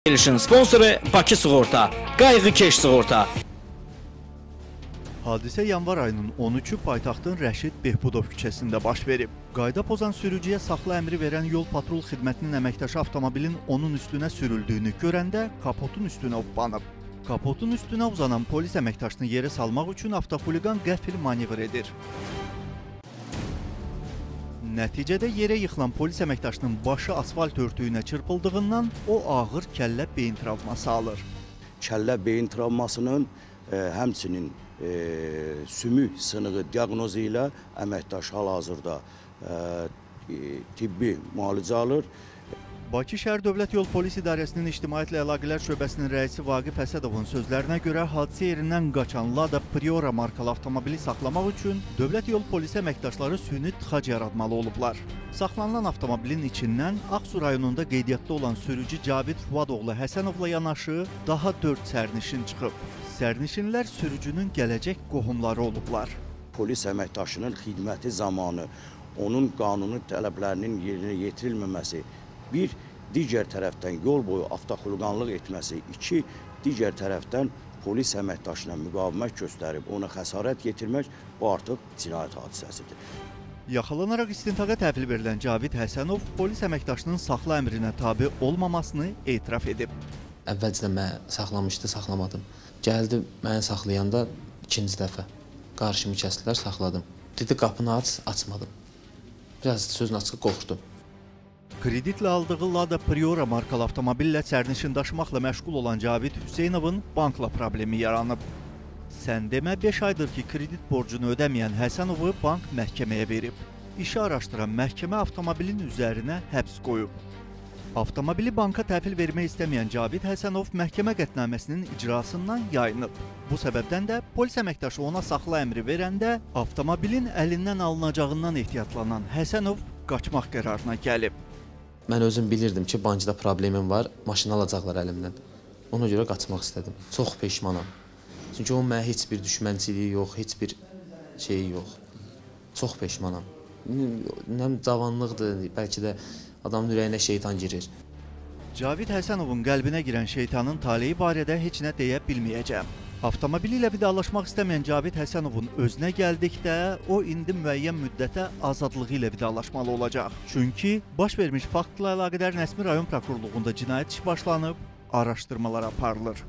Verilişin sponsoru Bakı Sığorta, Qayğıkeş Sığorta. Hadisə yanvar ayının 13-ü paytaxtın Rəşid Behbudov küçəsində baş verib. Qayda pozan sürücüyə saxla əmri verən yol patrul xidmətinin əməkdaşı avtomobilin onun üstünə sürüldüyünü görəndə kapotun üstünə hoppanıb. Kapotun üstünə uzanan polis əməkdaşını yerə salmaq üçün avtoxuliqan qəfil manevr edir. Nəticədə yerə yıxılan polis əməkdaşının başı asfalt örtüyünə çırpıldığından o ağır kəllə beyin travması alır. Kəllə beyin travmasının həmçinin sümük sınığı diaqnozu ilə əməkdaş hal-hazırda tibbi müalicə alır. Bakı Şəhər Dövlət Yol Polis İdarəsinin İctimaiyyətlə Əlaqələr Şöbəsinin rəisi Vaqif Əsədovun sözlərinə görə hadisə yerindən qaçan Lada Priora markalı avtomobili saxlamaq üçün Dövlət Yol Polisi əməkdaşları süni tıxac yaratmalı olublar. Saxlanılan avtomobilin içindən Ağsu rayonunda qeydiyyatda olan sürücü Cavid Fuadoğlu Həsənovla yanaşı daha 4 sərnişin çıxıb. Sərnişinlər sürücünün gələcək qohumları olublar. Polis əməkdaşının xidməti zamanı onun qanuni tələblərinin yerinə yetirilməməsi, bir, digər tərəfdən yol boyu avtoxuliqanlıq etməsi, iki, digər tərəfdən polis əməkdaşına müqavimət göstərib ona xəsarət yetirmək, bu artıq cinayət hadisəsidir. Yaxalanaraq istintaqa təhvil verilən Cavid Həsənov polis əməkdaşının saxla əmrinə tabe olmamasını etiraf edib. Əvvəlcədən məni saxlamışdı, saxlamadım. Gəldi məni saxlayanda ikinci dəfə qarşımı kəsdilər, saxladım. Dedi qapını aç, açmadım. Biraz sözün açığı qorxdum. Kreditlə aldığı Lada Priora markalı avtomobillə sərnişin daşımaqla məşğul olan Cavid Hüseynovun bankla problemi yaranıb. Sən demə 5 aydır ki, kredit borcunu ödəməyən Həsənovu bank məhkəməyə verib. İşi araşdıran məhkəmə avtomobilin üzərinə həbs qoyub. Avtomobili banka təhvil vermək istəməyən Cavid Həsənov məhkəmə qətnaməsinin icrasından yayınıb. Bu səbəbdən də polis əməkdaşı ona saxla əmri verəndə avtomobilin əlindən alınacağından ehtiyatlanan Həsənov qaçmaq qərarına gəlib. Mən özüm bilirdim ki, bankda problemim var, maşını alacaqlar əlimdən. Ona görə qaçmaq istədim. Çox peşmanam. Çünki onun mənə heç bir düşmənçiliyi yox, heç bir şeyi yox. Çox peşmanam. Nəm cavanlıqdır, bəlkə də adamın ürəyinə şeytan girir. Cavid Həsənovun qəlbinə girən şeytanın taleyi barədə heç nə deyə bilməyəcəm. Avtomobili ilə vidalaşmaq istəməyən Cavid Həsənovun özünə gəldikdə o indi müəyyən müddətə azadlığı ilə vidalaşmalı olacaq. Çünki baş vermiş faktla əlaqədar Nəsimi rayon prokurorluğunda cinayət işi başlanıb, araşdırmalar aparılır.